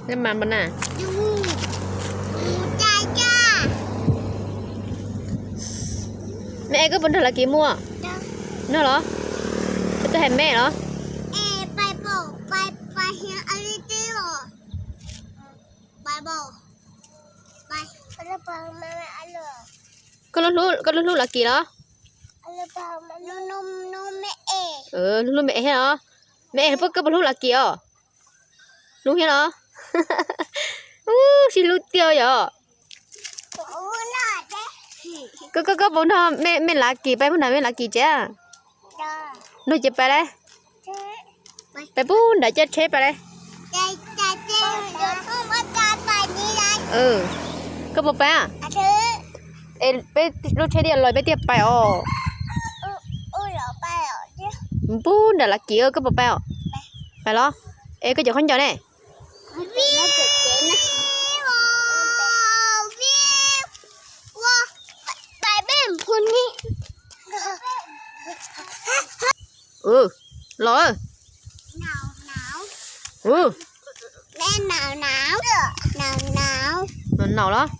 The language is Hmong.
Mas npa na. Me es koj puas nrog Lav Kiv mus? No los? Koj twb hais me los? Koj hlub, koj hlub hlub Lav Kiv los? Hlub hlub me es thiab los? Me es, koj puas hlub Lav Kiv os? Hlub thiab los? Ub, sib hlub tiag yom. Koj, koj, koj puas nrog me, me Lav Kiv pais mus nram me Lav Kiv tsev? Nrog ces pais lauj. Pais pub nram caij tsheb pais lauj. Koj puas pais? Es peb lub tsheb thiaj los peb thiaj pais os. Pub nram Lav Kiv, koj puas pais os? Pais los? Es koj cov khaub ncaws ne? Los. Naus naus los?